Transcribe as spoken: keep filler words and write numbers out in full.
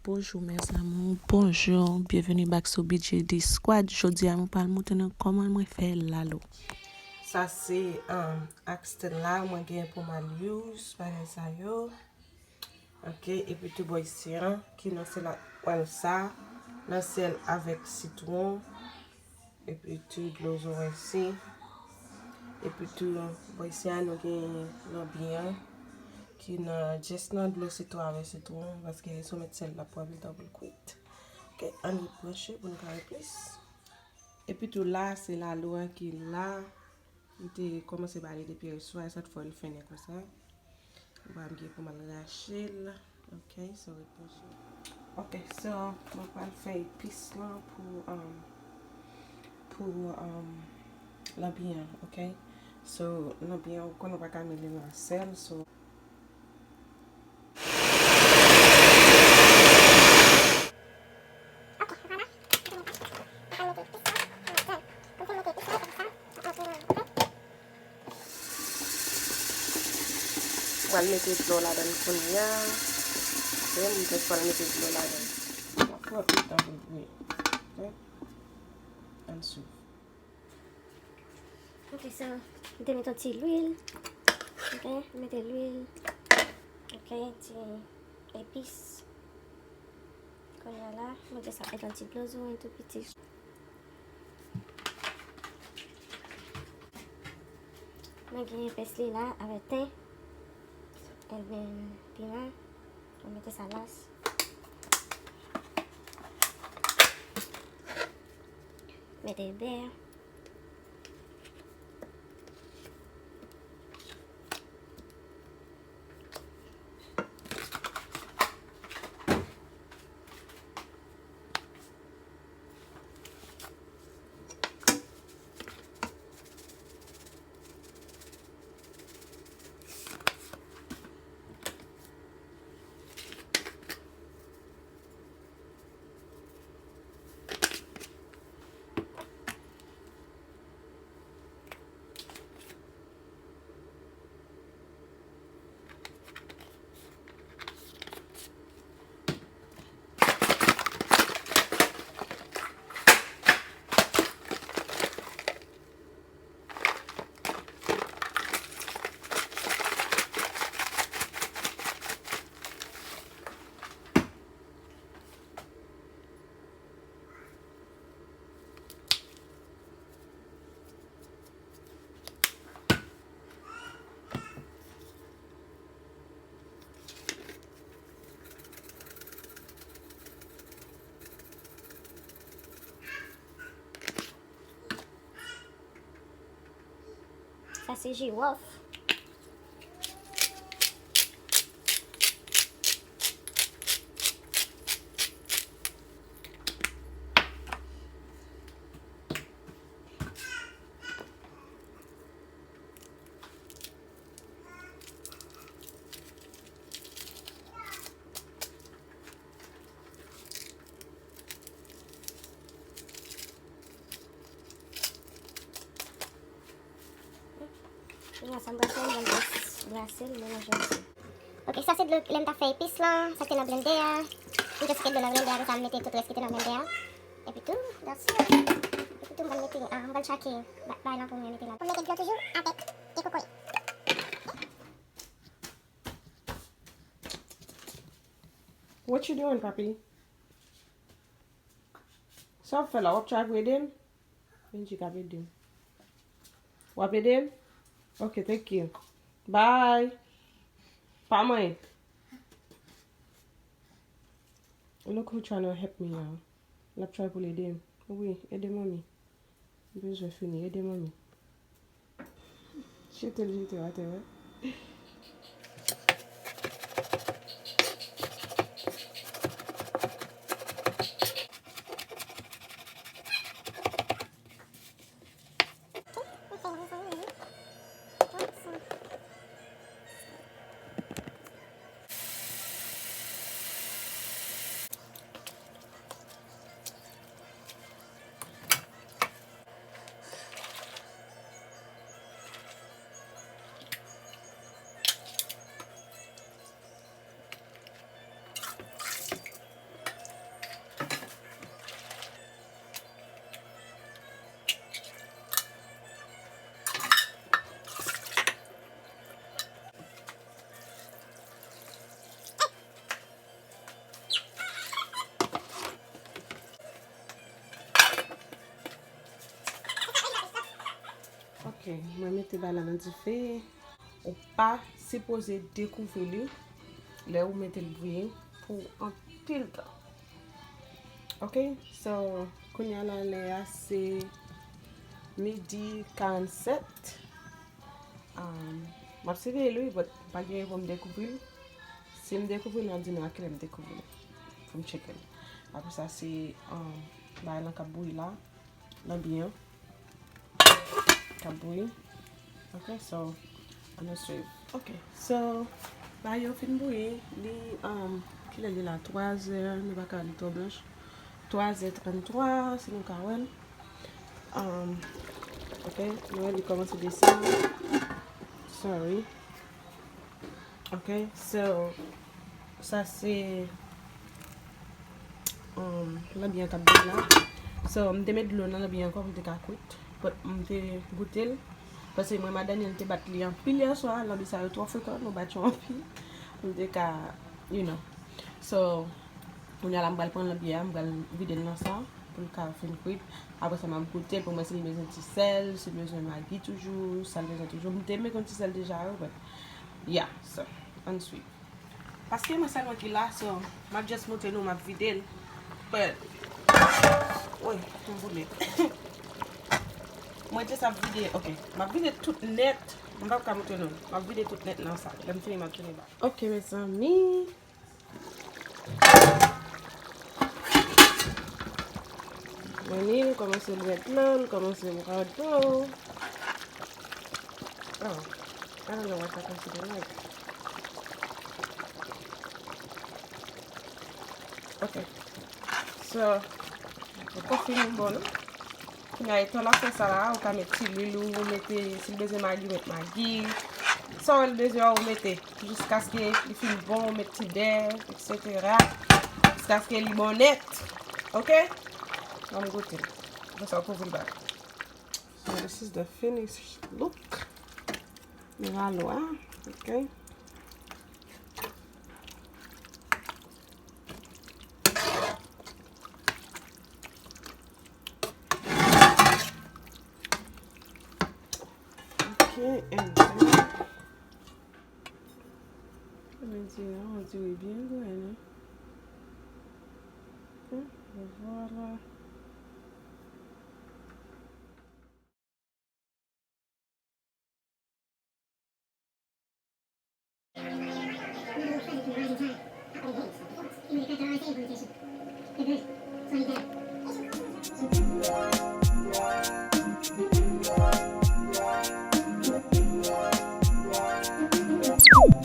Bonjou mes amours, bonjou, byenveni back sou B J D Squad. Jodi a mwen pral montre nou kòman mwen fè lalo. Sa se um, Axton la, mwen gen pou m al use bagay sa yo. Ok, epi tou bò isi an, ki nan sèl ak pral sa, nan sèl avèk sitwon, epi tou dlo zoranj si, epi tou bò isi a nou gen lanbi an, ki nan just nan dlo sitwon avèk sitwon, paske si w met sèl l ap pran pli tan pou l kwit. Ok, ann branche pou nou ka wè plis. Epi tou la, se lalo a ki la. M te kòmanse ba li depi yèswa, sa t fè l fennen konsa. Ou pa gen pou m al rache l. Ok, so ret branche. Ok, so mwen pral fè epis lan pou um, pou um, lanbi an, ok? So lanbi an ou konnen ou pa ka mele l nan sèl, so Pral mete dlo ladan l kounye a. Ok, m jis pral mete dlo ladan l. L ap pran pil tan pou l bouyi. Ok? Ann swiv. Ok, so, m te mete yon ti lwil. Ok, mete lwil. Ok, ti epis. Kounye a la, mwen jis ap mete yon ti dlo zoranj tou piti. Mwen gen pèsli la avèk ten. And then piman. Mwen mete sa la. Mete bè. Sa se jiwòf. Kounye a sa m pral fè, m pral brase l, melanje ansanm. Ok, sa se dlo lè m t ap fè epis lan, sa ki te nan blendè a. M te site dlo nan blendè a, apre sa m mete tout rès ki te nan blendè a. Epi tou, that's it. Epi tou, m pral mete, ah, m pral tchake ba-, bagay lan pou mwen mete la. Pou m mete dlo toujou avèk de kokoye. What you doing, papi? Sa w ap fè la? W ap try pou ede m? Benji k ap ede m. W ap ede m? Ok, thank you. Bye. Pa manyen. Look who trying to help me, y'all. L ap try pou l ede m. Wi, ede manmi. M bezwen fini, ede manmi. Jete l, jete l atè, wi. Ok, mwen mete bagay la nan dife. Ou pa sipoze dekouvri li lè ou mete l bouyi pou anpil tan. Ok, so, kounye a la, lè a se midi karannsèt. Um, m ap siveye l, wi, but m pa gen pou m dekouvri l. Si m dekouvri l, m ap di nou a kilè m dekouvri l. Pou m tcheke l. Apre sa, se, um, bagay lan k ap bouyi la. Lanbi an k ap bouyi. Ok, so, ann nou swiv. Ok, so, bagay yo fin bouyi. Li, um, kilè li la? Twa zè, nou pa ka li twò blanch. Twa zè tranntwa, si nou ka wè l. Um, ok, nou wè li kòmanse desann. Sorry. Ok, so, sa se, um, lanbi an k ap bouyi la. So, m te met dlo nan lanbi an ankò pou l te ka kwit. But m te goute l. Paske mwen, madanm Daniel te bat li anpil yè swa. Lanbi sa yo twò frekan, nou bat yo anpil. Pou l te ka, you know. So, kounye a la, m pral pran lanbi a, m pral vide l nan sa, pou l ka fin kwit. Apre sa, m ap goute l pou m wè si l bezwen ti sèl, si l bezwen magi toujou, sa l bezwen toujou. M te met yon ti sèl deja, wi, but, yeah, so, ann swiv. Paske mwen sèl mwen ki la, so, m ap just montre nou, m ap vide l. But, woy, m boule. Mwen just ap vide, ok, m ap vide tout nèt, m p ap ka montre nou. M ap vide tout nèt nan sa. Lè m fini, m ap tounen ba. Ok, mezanmi. Mwen ni, l kòmanse bwè dlo, l kòmanse bwè dlo. Oh, I don't know what happened to the light. Ok. So, poko fini bon, non? Kounye a, etan w ap fè sa la, ou ka met ti lwil ou, ou mete, si l bezwen magi, ou met magi. Sa w wè l bezwen an, ou mete. Jiskaske li fin bon, ou met ti bè, et cetera. Jiskaske li bon nèt. Ok? Ban m goute l. Apre sa, ou kouvri l bak. So, this is the finished look. Miwa lwa, ok? Ok, and then, mwen di la, on dirait byen grenn, hein? Voilà.